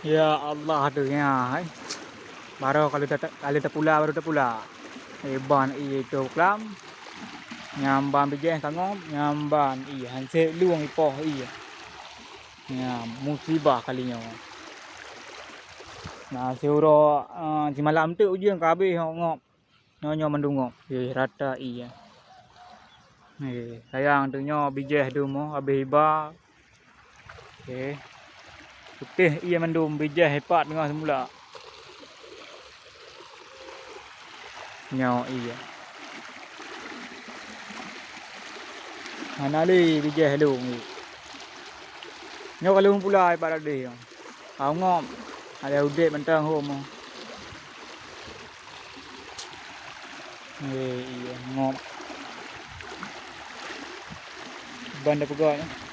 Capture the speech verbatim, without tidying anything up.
Ya Allah, aduh, ya, hai. Baru kali ta-, kali tapula, baru tapula. Eh, ban ié itu kelam. Nyang ban bijéh kangom, nyang ban ié. Hansé lueng ipoh ié. Ya, musibah kali nyoe. Nah, siuroe, eh, simalam tu ujeuen ka habéh ngop. Nyoe, nyoe mandum ngop. Eh, rata ié. Eh, sayang tu nyoe bijéh dum, oh, habéh iba. Okey. Putéh ié mandum, bijéh ipat teungoh semula. Nyoe ié. Hana lé bijéh lôn ié. Nyoe ka lôn pula ipat adéh nyoe. Ka ngop. Ada udép mantong hom. Eh, ié ngop. Ban dah peugah nyoe.